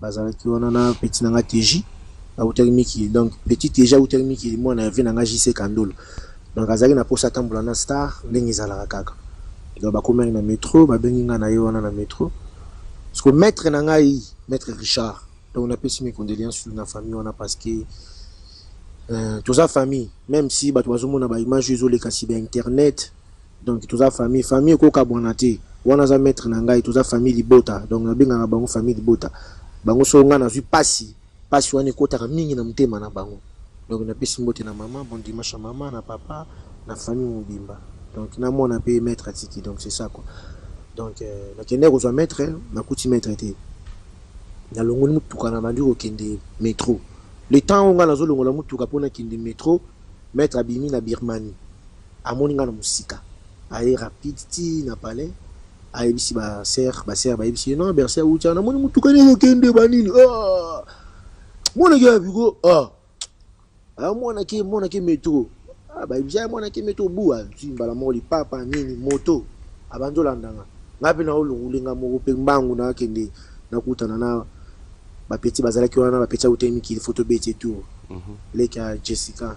Bazalaki wana na petit na nga TJ, awutaki mikili. Donc petit TJ awutaki mikili, mwana ya vie na nga JC Kandolo. Donc azalaki na posa atambola na star ndenge ezalaka kaka. Donc bakomaki na metro, babengi nga na ye wana na metro. Parce que maître na ngai, maître Richard, donc napesi mes condoléances na famille wana parce que toza famille, même si bato bazomona ba image ezoleka si ba internet. Donc toza famille, famille ekokabwana te. Wana aza maître na ngai, toza famille libota. Donc nabengaka bango famille libota. Bango so ngai nazwi pasi, pasi wana ekotaka mingi na motema na bango. Donc napesi mbote na mama, bon dimanche ya mama, na papa, na famille mobimba. Donc na mwana mpe maître atiki, donc c'est ça quoi. Donc nakendeki kozwa maître, nakuti maître te. Nalongoli motuka, na bandi kokende métro. Le temps oyo ngai nazolongola motuka mpo nakende métro, maître abimi na Birmanie, amoni ngai na mosika, aye rapide ti na palais, ayebisi basere, basere bayebisi ye non, Bercy awuti awa, namoni motuka nini okende banini, ah! Monaki ya biko, ah! Ah, mwanaki mwanaki métro, ah, bayebisi ye mwanaki métro bu azwi mbala moko lipapa nini moto abandi olandanga ngai mpe naolongole nga moko mpe mbangu nakende nakutana na bapeti bazalaki wana. Bapeti awutaki mikili, photo beti tour leki ya Jessica.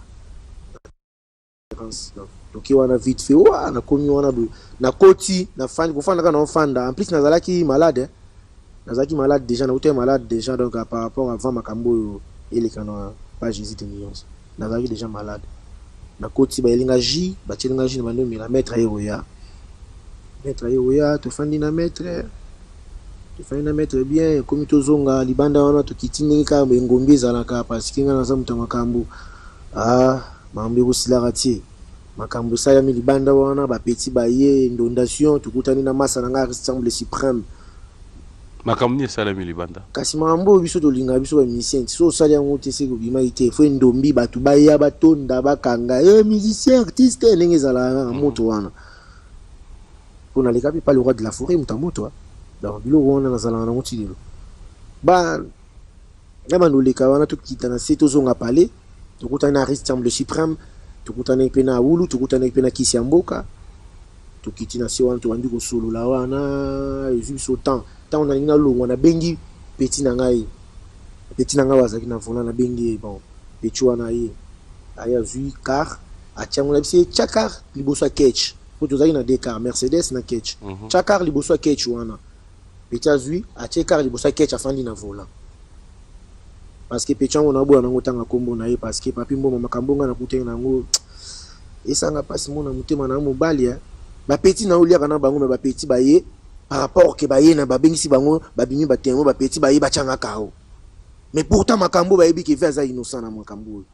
Donc toki wana vite fait wa nakomi wana boye, nakoti, nafandi, kofanda kaka naofanda. En plus nazalaki malade, eh. Nazalaki malade déjà, nautaki malade déjà. Donc par rapport avant makambo oyo eleka na pa Jésus de nuance, nazalaki déjà malade. Nakoti, bayelinga jus, batielinga jus na bandi omela. Maître aye koya, maître aye koya, tofandi na maître, tofandi na maître bien. Ekomi tozonga libanda wana, tokiti ndenge kaka engombi ezalaka, parce que ngai naza moto ya makambo. Ah, makambo ekosilaka tie, makambo esalami libanda wana, bapeti baye inondation, tokutani na masa na ngai Aristotle Suprême. Makambo nini esalami libanda? Kasi makambo oyo biso tolingaka, biso bamusicien, so osali yango te, seke obimaki te. Fo endombi, bato baya, batonda, bakanga e musicien, artiste, ndenge ezalaka kaka moto wana. Mpo naleka mpe pa le roi de la forêt, moto ya moto. Donc biloko wana nazalaka nango ti lelo. Ba nga bando oleka wana, tokita na se, tozonga palais, tokutani na Aristambe le Suprême, tokutani mpe na Awulu, tokutani mpe na Kisi ya mboka. Tokiti na se wana, tobandi kosolola wana, ezwi biso temps. Ntango nalingi nalongwa, nabengi petit na ngai, petit na ngai oyo azalaki na volant, nabengi ye. Bon, petit wana ye aye, azwi car, atiango na biso ye, tia car liboso ya ketch, po tozalaki na deux car, Mercedes na ketch. Tia car liboso ya ketch wana. Petit azwi, atie car liboso ya ketch, afandi na volant, parce que petit yango naboya nango ntanga nkombo na ye, parce que papi mboma, makambo ngai nakutaki na yango esanga mpasi mona motema na mobali. Bapeti na oliaka na bango, me bapeti baye par rapport ke baye na babengisi bango, babimi batengo, bapeti baye batianga kao, mais pourtant makambo bayebi ke ve aza innocent na makambo oyo.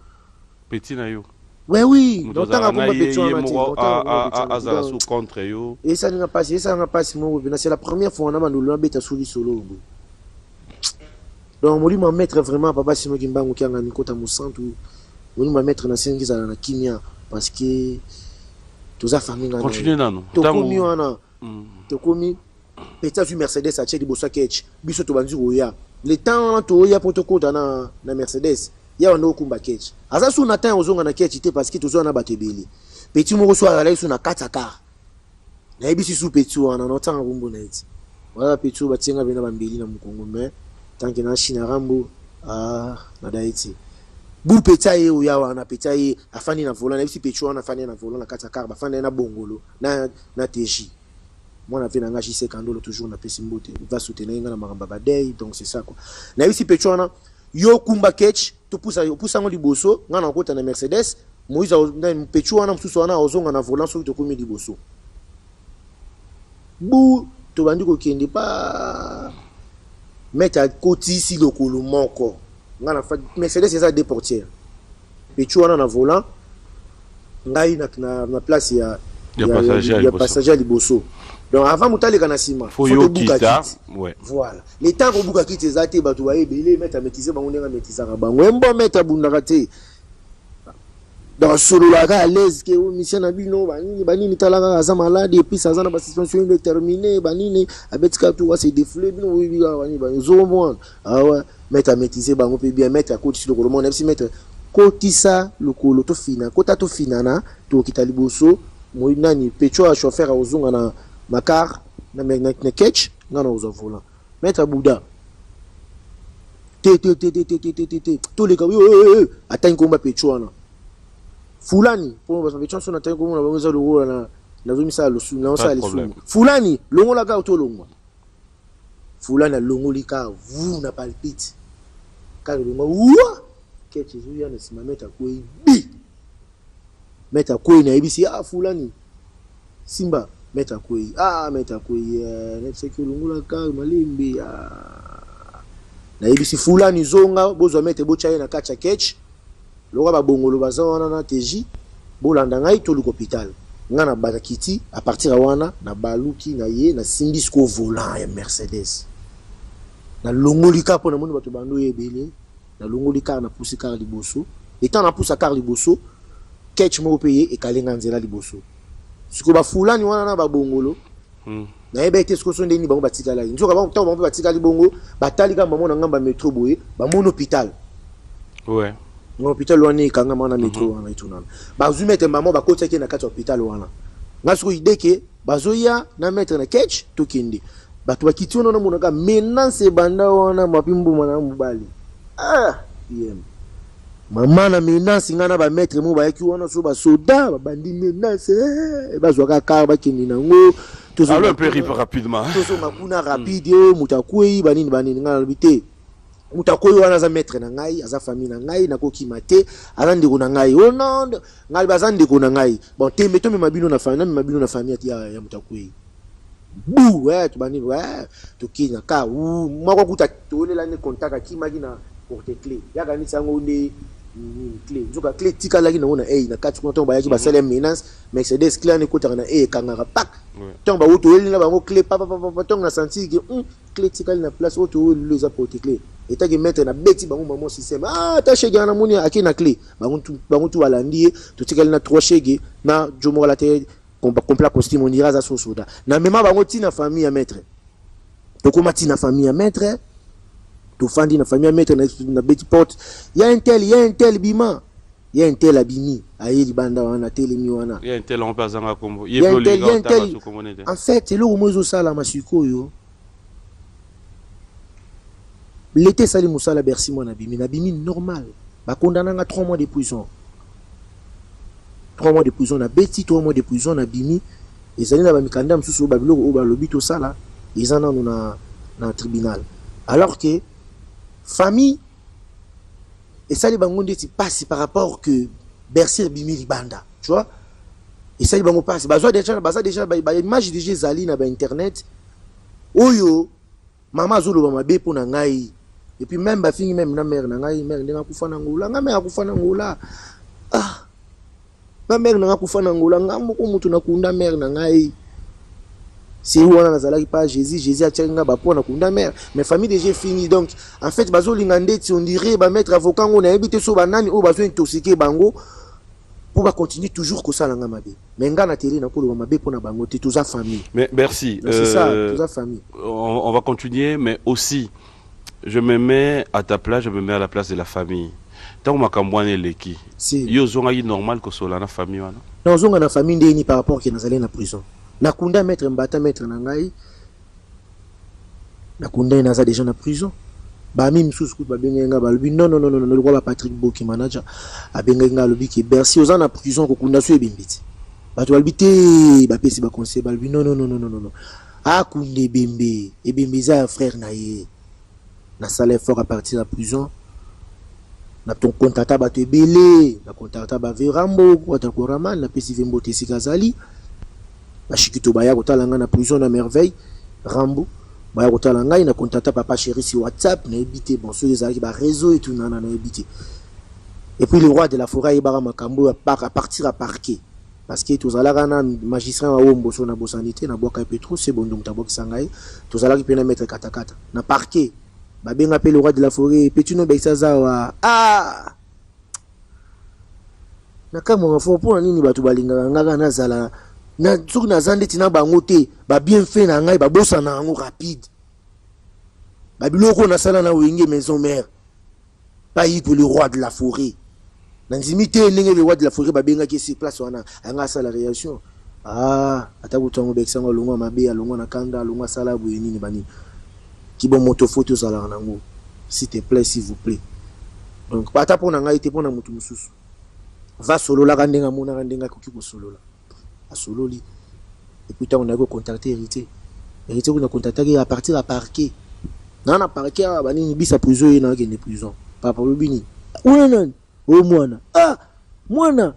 Petit na yo? Oui. Moto azala na ye, ye moko azala sous contre yo. Esalinga mpasi, esalanga mpasi moko mpena. C'est la première fois na bandolo nabeta suli solo boye. Donc molimo ya maître vraiment, papa Simoki Mbangu Kianga Nikota Mosantu, molimo ya maître nasengi ezala na kimia, parce que toza famille nga. Continue nano. Tokomi wana, tokomi, petit azwi Mercedes, atie liboso ya ketch. Biso tobandi koya. Le temps wana toya mpo tokota na Mercedes, ya wanda okumba ketch, aza su na temps ozonga na ketch te, parce que tozwa na bato ebele. Petit moko so azalaki su na kati ya car, nayebisi su petit wana, naotanga kombo na ye ti wana. Petit oyo batienga mpe na bambeli na mokongo, mais tant que na Chine Rambo, ah, nada ye ti bu. Petit aye oya wana, petit aye, afandi na volant. Nayebisi petit wana afandi na volant na kati ya car, bafandi ye na Bongolo na TJ, mwana ve na nga JC Kandolo. Toujours napesi mbote, va soutenir nga na makambo ya badei. Donc c'est ça quoi. Nayebisi petit wana: yo kumba ketch, topusa, opusa yango liboso, nga na kokota na Mercedes. Moïse petit wana mosusu wana ozonga na volant soki tokomi liboso. Bu tobandi kokende pa maître, akotisi lokolo moko nga na Mercedes, eza deux portières, petit wana na volant, ngai na place ya ya passager ya ya liboso. Passager ya liboso. Donc avant moto aleka na nsima, faut faut tobuka yokita kiti. Ouais. Voilà, le temps kobuka kiti eza te, bato baye ebele. Maître amaîtrise bango ndenge amaîtrisaka bango. Embo maître abundaka te, donc asololaka à l'aise ke o mission na bino banini banini, tala kaka, aza malade et puis aza na basuspension indéterminée banini, abetika tu ase défoulé, bino boyebi kaka banini banini, ozomona awa. Maître amaîtrise bango mpe bien. Maître akotisi lokolo moko, nayebisi maître: kotisa lokolo, tofina, kota, tofinana, tokokita liboso. Moi nani pecho ya chauffeur akozonga na car na ketch, nga na kozwa volant. Maître abuda. Te te te te te te te te te, toleka yo. Atangi komba pecho wana fulani mpo bapecho so natangi komona bango, eza lokola na nazomisala losumu, naosala lisumu. Fulani, longola kaka, tolongwa. Fulani alongoli kaka vu na palpite kaka, elongwa wa ketch ezoya na nsima. Maître akwei bi, maître akwei. Nayebisi: "Ah, fulani, simba, maître akwei. Ah, maître akwei." Nayebisaki olongola kaka malembe. Ah. Nayebisi fulani: "Zonga, bozwa maître, botya ye na kati ya ketch lokola babongolo baza wana na TJ. Bolanda ngai, toluka hôpital." Ngai na bakiti. À partir ya wana, nabaluki na ye, nasimbi sikoyo volant ya Mercedes, nalongoli kaka mpo namoni bato bando oyo ebele. Nalongoli kaka, napusi kaka liboso. Etant napusa kaka liboso, ketch moko mpe ye ekalenga nzela liboso. Sikoyo bafulani wana na babongolo, nayebi ete sikoyo so ndeni bango batikalaki. Nzoka ntango bango mpe batikali bongo, batali kaka bamona ngamba métro boye, bamoni hôpital. Na hôpital wana ekangama wana, métro wana etunana. Bazwi maître mama, bakotiaki ye na kati ya hôpital wana. Nga sikoyo idée ke bazoya na maître na ketch, tokende. Bato bakiti wana, namonaka menace ebanda wana. Mapi mbuma na mobali, ah pm mama na menace. Ngai na bamaître mo bayaki wana, so basoda babandi menace, bazwaka car, bakende nango. Allons un peu rapidement. Tozonga kuna rapide. Oyo moto akwei, banini banini. Ngai nalobi te, moto akwei wana aza maître na ngai, aza famille na ngai, nakokima te, aza ndeko na ngai. O non, ngai baza ndeko na ngai. Bon, tembe, tomema bino na famille, namema bino na famille ya moto akwei bu. Tobandi, tokei na ka moko kuta, toyelela nde contact. Akimaki na porte clé, yaka neti yango nde nini clé. Nzoka clé etikalaki nango na ei na kati kuna. Ntango bayaki, basala menace, Mercedes clé wana ekotaka na ei, ekangaka pak. Ntango bango toyeli na bango clé papapapa, ntango na sentir ke clé etikali na place oyo toyelelo eza porte clé etaki maître, nabeti bango mamo système. Ah, ata shege wana namoni ake na clé, bango tu balandi ye. Totikali na trois shege na jo moko alate complet costume, on dirait aza so soda. Namema bango ntina famille ya maître. Tokóma ntina famille ya maître, tofandi na famille ya maître, nabeti porte: "Ya un tel, ya un tel, bima." Ya un tel abimi, aye libanda wana, atelemi wana. Ya un tel mpe azanga kombo. Ye un tel, ya un tel. En fait, eloko mo ezosalama sikoyo, lete esali mosala. Bercy mwana abimi, nabimi normal. Bakondananga 3 mois de prison, 3 mois de prison. Nabeti 3 mois de prison, nabimi. Ezali na bamikanda mosusu oyo, babiloko oyo balobi tosala eza nano na tribunal. Alors que famille esali bango ndeti pasi par rapport que Bercy ebimi libanda, tu vois. Esali bango pasi. Bazwa déjà, baza déjà baimage déjà ezali na bainternet oyo mama azoloba mabe mpo na ngai. Et puis même bafingi même na mare na ngai, mare ndenge akufa na Ngola. Ngai mare akufa na Ngola, ah, nga mare na ngai akufa na Ngola, nga moko moto nakunda mare na ngai. Sei wana nazalaki pa Jésus. Jésus atiaki nga bapo nakunda mare, mais famille déjà fini. Donc en fait bazolinga ndeti on dirait bamaître avocat ngo, nayebi te so banani oyo bazo intoxiquer bango mpo bacontinue toujours kosala nga mabe. Mais nga na tele nakoloba mabe mpo na bango te, toza famille. Mais merci. C'est ça, toza famille. On va continuer, mais aussi je me mets à ta place, je me mets à la place de la famille. Ntango makambo wana eleki, si yo ozongaki normal kosola na famille wana? Nazonga na famille ndeni par rapport ke nazali na prison? Nakunda maître Mbata, maître na ngai, nakunda ye, naza déjà na prison. Bami misusu kutu babengaki nga, balobi: "Non, non, non, non." Lokola ba Patrick Boki, manager, abengaki nga, alobi ke: "Bercy, oza na prison, kokunda so ebembe ti." Bato balobi te, bapesi baconseil, balobi: "Non, non, non, non, non, non, akunda ebembe, ebembe eza ya frère na ye." Nasala effort à partir ya prison, na contacta bato ebele, na contacta baverambo watakoraman, napesi ve mbote esika azali. Bashikito baya kotala ngai na prison na Merveille Rambo, baya kotala ngai. Na contacta papa chéri si WhatsApp, nayebi te, bon, soki ezalaki baréseau etunana, nayebi te. Et puis le roi de la forêt ayebaka makambo oyo à partir ya parquet, parce que tozalaka na magistrat wa Wombo, so na bosani te, nabwaka ye petro se bondo, moto abwakisa ngai. Tozalaki mpe na maître Katakata na parquet. Babenga mpe le roi de la forêt: "Petit no bekisa zawa." Ah, nakamwaka fo mpona nini bato balingaka nga kaka nazala na, soki naza ndeti na bango te, babienfait na ngai babosana yango rapide. Babiloko oyo nasala na Wenge Maison Mère, pai pour le roi de la forêt, nandimi te ndenge le roi de la forêt babengaki sur place wana, anga asala réaction. Ah, ata kutu yango bekisango, alongwa mabe, alongwa na kanda, alongwa asala boye nini banini. Kibo moto fo tozalaka nango. S'il te plaît, s'il vous plaît. Donc ata mpo na ngai te, mpo na motu mosusu. Va sololaka ndenge amonaka, ndenge akoki kosolola, asololi. Et puis ntango nayaki kocontacte Héritier, Héritier kuna contactaki à partir ya parquet, naa na parquet awa, banini bisa prison, ye naakende prison. Papa olobi nini? Una nani oyo mwana? Ah, mwana,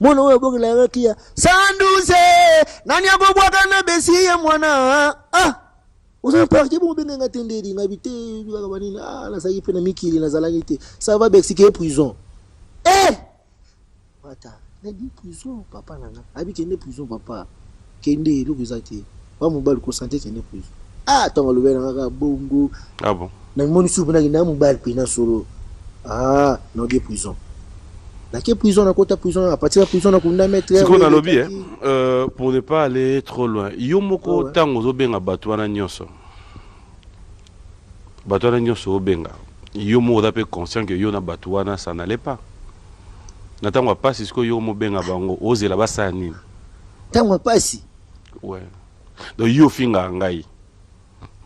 mwana oyo abokelaka ya sanduze, nani akobwaka na besi ye mwana? Ah, oza na parquet, bongo benga te ndeli ngabi te kaka banini. Ah, nazalaki mpe na mikili, nazalaki te. Ça va, Bercy, ke prison. Eh, ata nabi prison, papa na nga abi kende prison. Papa, kende, eloko eza te, wa mobali kosante, kende prison. Ah, ntango alobi na nga kaka bongo. Ah bon? Namoni suku mpe nakende mobali mpena solo. Ah, naoki prison, nake prison, nakota prison, à partir ya prison nakunda maître. Sikoyo nalobi, pour ne pas aller trop loin, yo moko ntango ozobenga bato wana nyonso, bato wana nyonso obenga, yo moko oza mpe conscient que yo na bato wana, ça n'allait pas na ntango ya pasi. Sikoyo yo mobenga bango, ozela basala nini? Ntango ya pasi? Ouais, donc yo ofingaka ngai,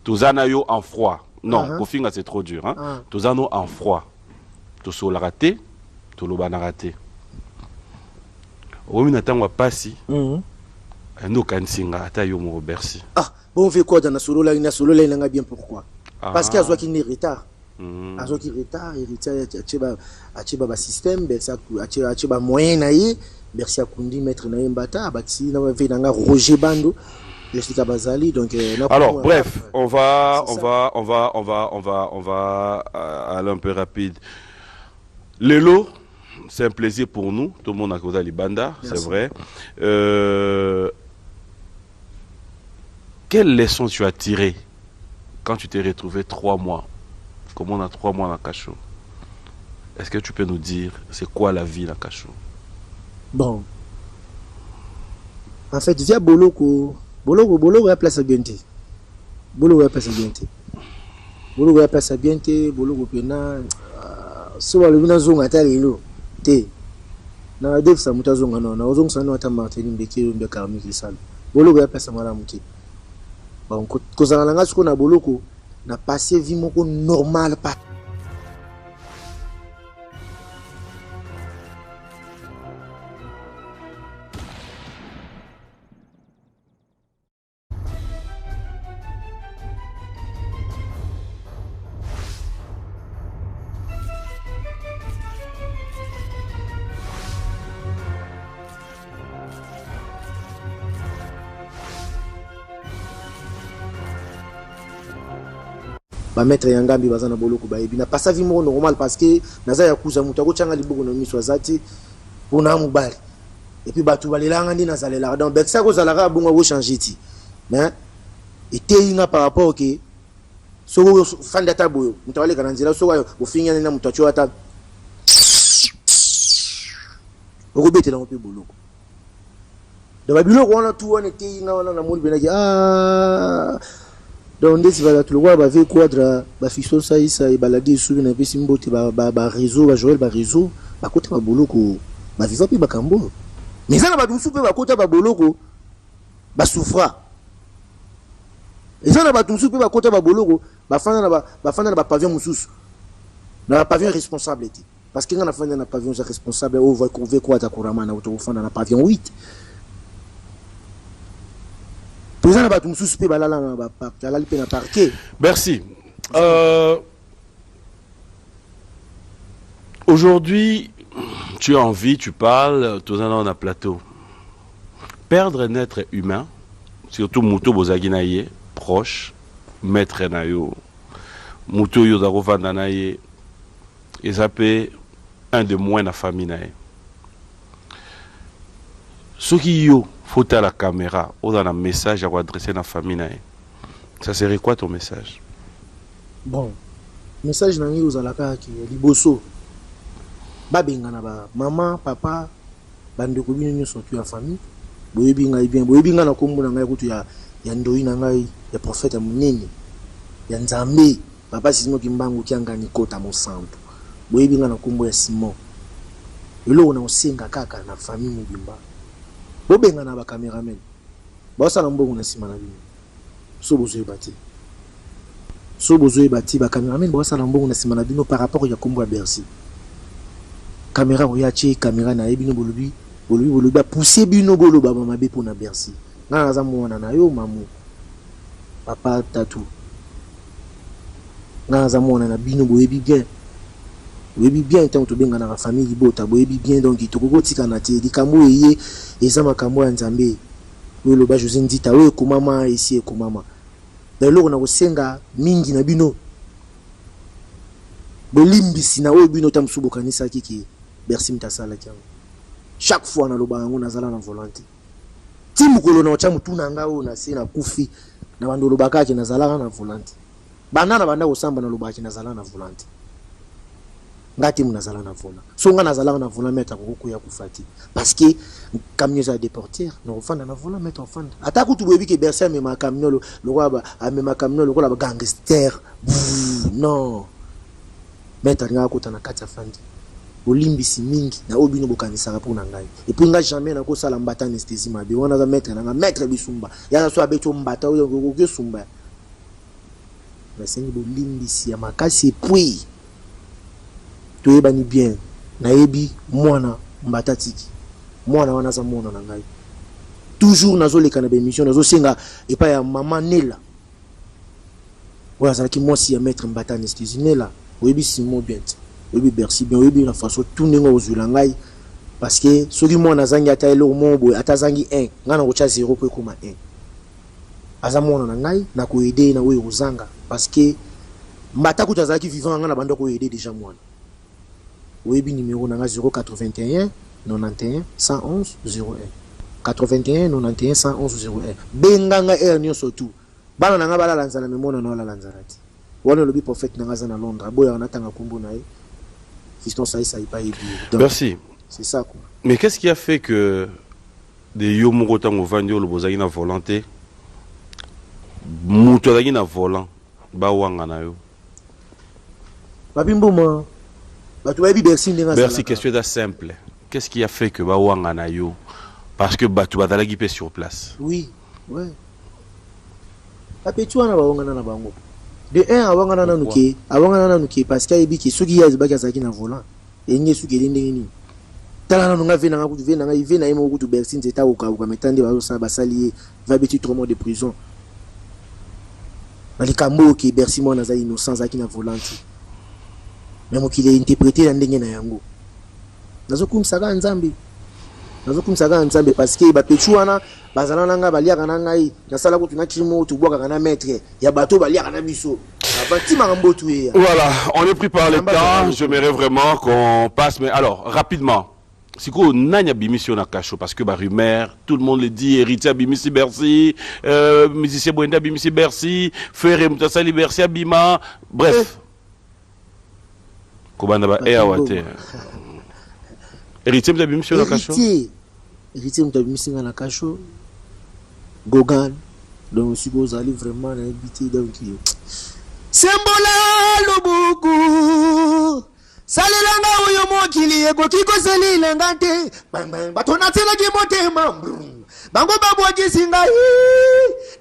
toza na yo en froid, non? Kofinga, c'est trop dur, hein? Ah. Toza no en froid, tosololaka te, tolobanaka te. Okomi na ntango ya pasi, nde okanisi nga, ata yo moko Bercy. Ah bon, fait quoi? Nasololaki, nasololaki nanga bien. Pourquoi? Parce que azwaki nde retard. Azwaki retard, Héritier atie ba basystème, Bercy atie bamoyen na ye. Bercy akundi maître na ye mbata, abakisi na ve nanga Roger Bando esika bazali. Donc Alors, bref, on va on va on va on va on va on va aller un peu rapide. Lelo, c'est un plaisir pour nous, tout le monde a koza libanda, c'est vrai. Quelle leçon tu as tiré quand tu t'es retrouvé 3 mois, comme on a 3 mois dans cachot? Est-ce que tu peux nous dire c'est quoi la vie dans cachot? Bon, en fait, via boloko, boloko, boloko ya place ya bien te, boloko ya place ya bien te, boloko ya place ya bien te, boloko mpena. So balobi nazonga ata lelo te, na defisa moto azonga no, naozongisa no ata Martini Mbeki oyo mbe Karmiki esala. Boloko ya place ya malamu te. Bon, kozala na nga sikoyo na boloko, na passe vie moko normale pa. Bamaître ya ngambi baza na boloko, bayebi na pasa vie moko normal, parce que naza ya kuza, moto akotyanga liboko na miso aza te mpona mobali. Et puis bato balelanga nde nazalelaka. Donc bekisa kozalaka bongo, akochange ti, mais eteyi nga par rapport ke soki ofandi ata boyo, moto aleka na nzela, soki ofingi na moto atio ata, okobetelango mpe boloko. Donc babiloko wana tu wana eteyi nga wana. Namoni mpenaki, ah, donc ndeti bato lokola bave quadra, bafiso saisa ebaladi esubi, napesi mbote baréseau, bajoel baréseau, bakota baboloko, baviva mpe makambo oyo. Mais eza na bato mosusu mpe bakota baboloko, basouffra. Eza na bato mosusu mpe bakota baboloko, bafanda na bapavillon mosusu, na bapavillon responsable te. Parce que nga nafanda na pavillon eza responsable oyo ve kwata kurama na kofanda na pavillon 8. Toza na bato mosusu mpe balala na balali mpe na parquet. Merci. Aujourd'hui, tu as envie, tu parles, tout ça dans un plateau. Perdre un être humain, surtout moto bozalaki na ye proche, maître na yo, moto oyo oza kovanda na ye, eza mpe un de moins na famille na ye. Soki yo faut la caméra, oza na message ya koadresse na famille na ye, ça serait quoi ton message? Bon, message na ngai ozala kaka ke liboso babengana bamama, papa, bandeko, bino nyonso tu ya famille, boyebi ngai bien, boyebi ngai na nkombo na ngai kutu ya ndoi na ngai ya prophète ya monene ya Nzambe, papa Simon Kimbangu Kiangani Kota Mosantu. Boyebi ngai na nkombo ya Simon. Eloko na kosenga kaka na famille mobimba, bobengana bacameraman baosala mbongo na nsima na bino. So bozoyeba te. So bozoyeba ti bacameraman bosala mbongo na nsima na bino par rapport ya nkombo ya Bercy. Caméra oyo atie caméra na ye, bino bolobi, bolobi, bolobi, bapousse bino boloba mabe mpona Bercy. Ngai naza mwana na yo, mamu, papa tatu. Ngai naza mwana na bino, boyebi bien, boyebi bien. Ntango tobenganaka famille libota, boyebi bien. Donc tokoki kotikana te. Likambo eye eza makambo ya Nzambe oyo eloba José Ndita, oyo ekomama esi ekomama. Na eloko na kosenga mingi na bino, bolimbisi na oyo bino ta mosusu bokanisaki ke Bercy moto asalaki yango. Chaque fois naloba yango, nazala na volant te ti mokolo na otya motu na ngai oyo na se nakufi. Na bando olobaka ke nazalaka na volant te, banda na banda kosamba, nalobaka ke nazala na volant te. Nga te mo nazala na volant. So nga nazalaka na volant, maître akoki koya kufa te, parce que camion eza deux portières. Na kofanda na volant, maître ofanda. Ata kutu boyebi ke Bercy amema camion lokola amema camion lokola bagangster. Non, maître alingaka kota na kati, afandi. Bolimbisi mingi na oyo bino bokanisaka mpo na ngai. Et puis nga jamais nakosala mbata anesthésie mabe. Wana aza maître na nga, maître Bisumba. Yaza so abeti o mbata oyo okoki osumba. Nasengi bolimbisi ya makasi. Et puis toyebani bien, nayebi mwana mbata tiki, mwana wana aza mwana na ngai. Toujours nazoleka na baémission, nazosenga epai ya mama Nela oyo azalaki mwasi ya maître mbata anesthésie. Nela, oyebi Simon bien te, oyebi Bercy bien, oyebi na façon tout ndenge ozwela ngai, parce que soki mwana azangi ata eloko moko boye, ata azangi 1, ngai nakotya 0 mpo ekóma 1. Aza mwana na ngai, nakoaider ye na oyo ekozanga, parce que mbata kutu azalaki vivant, ngai na banda koaider déjà mwana. Oyebi numéro na nga, 081 91 111 01, 81 91 111 01. Benga nga heure nyonso tu. Bana na nga balala nzala, me mwana na alala nzala te. Wana olobi prophète na nga aza na Londres, aboyaka natanga nkombo na ye, Fiston Saïsa ipa yebi. Merci. C'est ça quoi. Mais qu'est-ce qui a fait que de yo moko, ntango ovandi, oloba ozalaki na volant te, moto azalaki na volant bawanga na yo? Papi Mboma, bato bayebi Bercy ndenge. Merci. Question eza simple: qu'est-ce qui a fait que bawanga na yo? Parce que bato bazalaki mpe sur place. Oui, ouais, bapeti wana bawangana na bango. De un, awangana nanu ke, awangana nanu ke parce que ayebi ke soki ye azobaki, azalaki na volant, elingi esuki ele ndenge nini. Tala nanu nga, ve nanga kutu, ve nanga, ve na ye moko kutu Bercy nzete akokauka. Meta nde bazosala, basali ye va beti 3 mois de prison na likambo oyo ke Bercy mwana aza innocent, azalaki na volant te. Me mokili einterpréter na ndenge na yango. Nazokumisa kaka Nzambe, nazokumisa kaka Nzambe, parce que bapetu wana bazala na ngai, baliaka na ngai, nasala kutu na crime oyo tobwakaka na maître ya bato baliaka na biso batimaka mbotu eya. Voilà, on est pris par le temps. J'aimerais vraiment qu'on passe, mais alors rapidement, sikoyo nani abimisi yo na cachot? Parce que barumeur, tout le monde le dit: Héritier abimisi Bercy, musicien boyende abimisi Bercy, Ferre moto asali Bercy abima. Bref, kobanda ba e awa te, Héritier moto abimisi yo na cachot? Héritier moto abimisi nga na cachot. Gogan, donc sikoyo ozali vraiment, nayebi te. Donc sembola loboko, salelanga oyo mokili ekoki kosalelanga te. Bato natielaki motema, bango babwakisi ngai,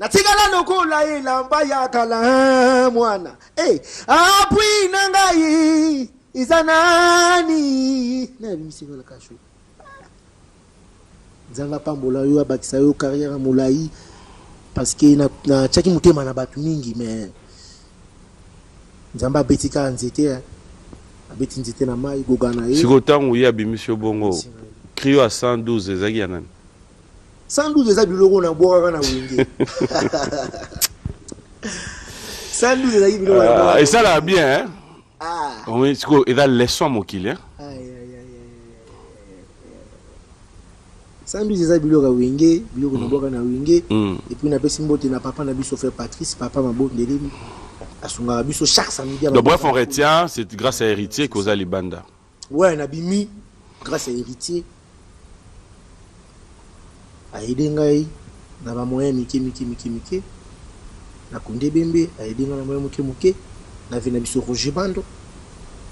natikala lokola elamba ya kala. Mwana hey, appui na ngai eza nani? Nayebimisi nga na cachot. Nzambe apambola yo, abakisa yo carrière ya molai, parce que natiaki motema na bato mingi, mais Nzambe abeti kaka nzete, abeti nzete na mai goga na ye. Sikoyo ntango ye abimisi yo bongo, cri ya 112 ezalaki ya nani? 112 eza biloko na bwakaka na Wenge. 112 ezalaki biloko. Ah, esalaka bien, hein? Ah. Oui, sikoyo eza leçon mokili, hein? 112 eza biloko ya Wenge, biloko na bwaka na Wenge. Et puis napesi mbote na papa na biso, frère Patrice, papa mabondeli, asungaka biso chaque samedi. Donc bref, on retient: c'est grâce à Héritier koza libanda. Ouais, nabimi grâce à Héritier. Aide ngai na bamoyen mike mike mike mike nakonde ebembe, aide ngai na moyen moke moke na vie na biso, Roger Bando.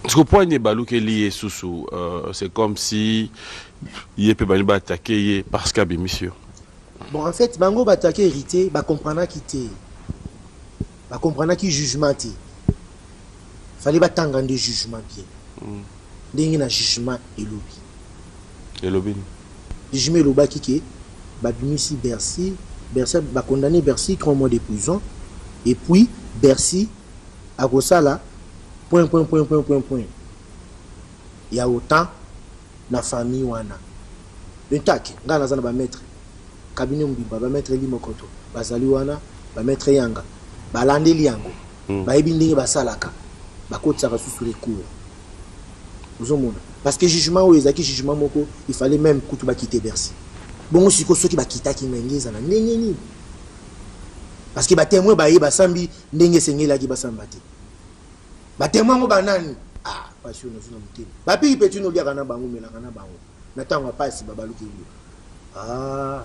Parce que point ebalukeli ye susu, c'est comme si ye mpe bani baattaquer ye parce que abimisi yo. Bon, en fait, bango baattaquer Héritier, bacomprenaki te. Bacomprenaki jugement te. Fallait batanga nde jugement bien. Ndenge na jugement elobi. Elobi nini? Jugement elobaki ke babimisi Bercy, Bercy ba condamner Bercy 3 mois de prison et puis Bercy akosala point point point point point point ya autant na famille wana. Intac, ngai naza na ba maître cabinet mobimba, ba maître Eli Mokoto bazali wana, ba maître Yanga balandeli yango, bayebi ndenge basalaka, bakotisaka susu recours. Ozomona, parce que jugement oyo ezalaki jugement moko, il fallait même kutu bakite Bercy. Bongo sikoyo soki bakitaki ndenge ezala ndenge nini? Parce que batémoin baye basambi ndenge esengelaki basamba te. Batémoin yango banani? Ah, pasi oyo nazwi na motema. Bapiki mpe tino oliaka na bango, omelaka na bango na ntango ya pasi, babaluki yo. Ah,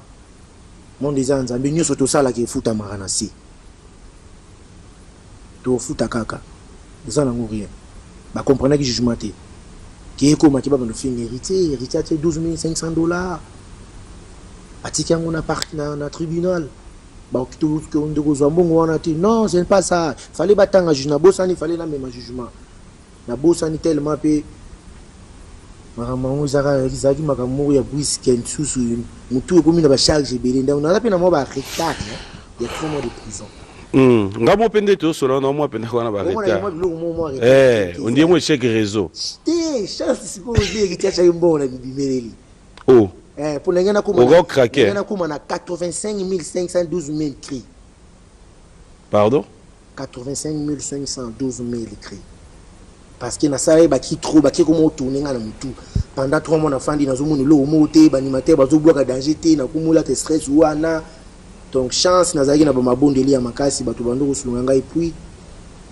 monde eza ya Nzambe. Nyonso tosalaka efutamaka na se, tofuta kaka, eza nango rien. Bacomprenaki jugement te ke ekomaki babanda ofinga Héritier. Héritier atie 12 500 $ atiki yango na, parc, na tribunal. Nde kozwa mbongo wana te. Non, ce n'est pas ça. Fallait batanga juge. Nabosani, fallait namema jugement, nabosani tellement. Mpe makambo yango ezalaki makambo moko ya brusque. Lisusu motu ekomi na bacharge ebele, ndako naza mpe na mwa baretard ya 3 mois de prison. Nga mo mpe nde tosola na mwa mpenza wana baretard. Biloko mo mwa. Ondie mo échec réseau. Te, chance sikoyo nde Héritier atiaki mbongo na bibimeleli. Oh. Mpo ndenge Oko craquer. nakóma na 85 512 000 cris. Pardon? 85 512 000 cris, parce que nasala ye baki trop, baki koma otourne nga na motu pendant 3 mois. Nafandi, nazomona eloko moko te, baanimateur bazobwaka danger te, nakomolata stress wana. Donc chance nazalaki na bamabondeli ya makasi, bato bando kosunga ngai. Puis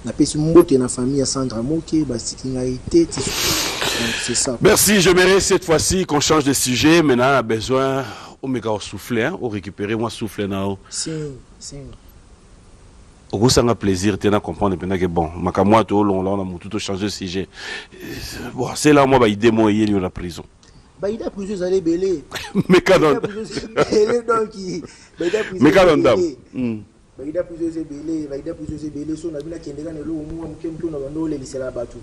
napesi mbote na famille ya Sandra Moke, basiki ngai te. Donc c'est ça. Merci. J'aimerais cette fois-ci qu'on change de sujet. Maintenant, on a besoin omeka souffler, hein, récupérer moi souffler nao. Si si. Okosanga plaisir te na comprendre mpenza ke bon, makambo wana toolongola wana motu, tochange sujet. Bon, c'est là mwa baidée mo eyeli yo na prison. Baidée prison ezali ebele. Meka. Ebele, donc baidée prison. Meka na ndambo. Baidée prison eza ebele, baidée prison eza ebele. So na bino akendeka na eloko moko moke moke na bando olelisela bato.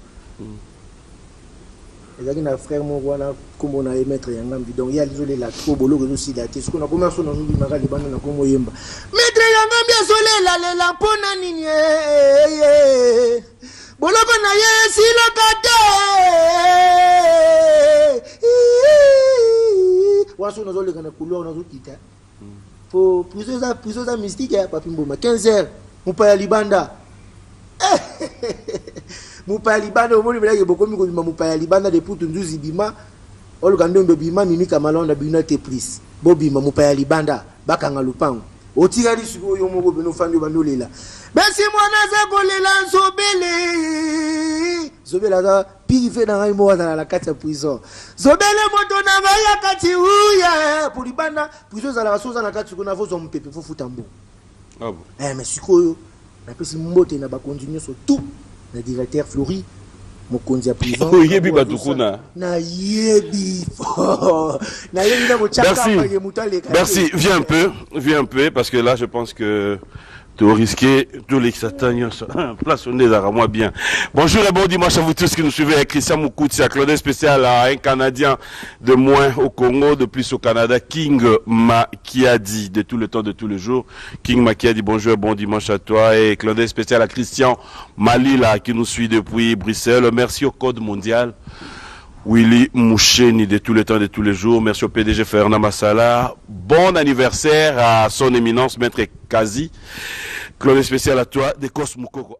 Ezalaki na frère moko wana, nkombo na ye maître Yangambi. Donc ye azolela trop, boloko ezosila te. Soki nakomi aso, nazobimaka libanda, nakomi oyemba: "Maître Yangambi azolelalela mpona nini? Boloko na ye esilaka te." Wana soki nazoleka na couloir, nazokita po prison eza, prison eza mystique ya Papi Mboma. 15 heures, mopaya libanda, mopaya libanda. Omoni belaki bokomi kobima mopaya libanda depuis tunduzi bima, oluka ndombe bima, mimika malonda bino te prise, bobima mopaya libanda, bakanga lupango. Otikali sikoyo yo moko pene, ofandi, obandi olela. Besi mwana aza kolela nzobele, zobele aza pirife na ngai moko azala na kati ya prison. Zobele moto na ngai ya kati uya po libanda. Prison ezalaka so oza na kati kuna, fozwa mopepe, fofuta mbongo. Ah bon. Mais sikoyo napesi mbote na bakonzi nyonso tout, na directeur Flori, mokonzi ya prison. Oyebi bato kuna? Nayebi, nayebi na kotyaka moto aleka. Merci. Viens un peu, viens un peu, parce que là je pense que tu risqué tous les nyonso place on est moi bien. Bonjour et bon dimanche à vous tous qui nous suivez avec Christian Moukouti, à clin spécial à un Canadien de moins au Congo, de plus au Canada, King Makiadi, de tout le temps, de tous les jours. King Makiadi, bonjour et bon dimanche à toi. Et clin spécial à Christian Malila qui nous suit depuis Bruxelles. Merci au Code mondial. Willy Moucheni de tous les temps, de tous les jours. Merci au PDG Fernand Massala. Bon anniversaire à son éminence, Maître Kazi. Clin spécial à toi, Dekos Moukoko.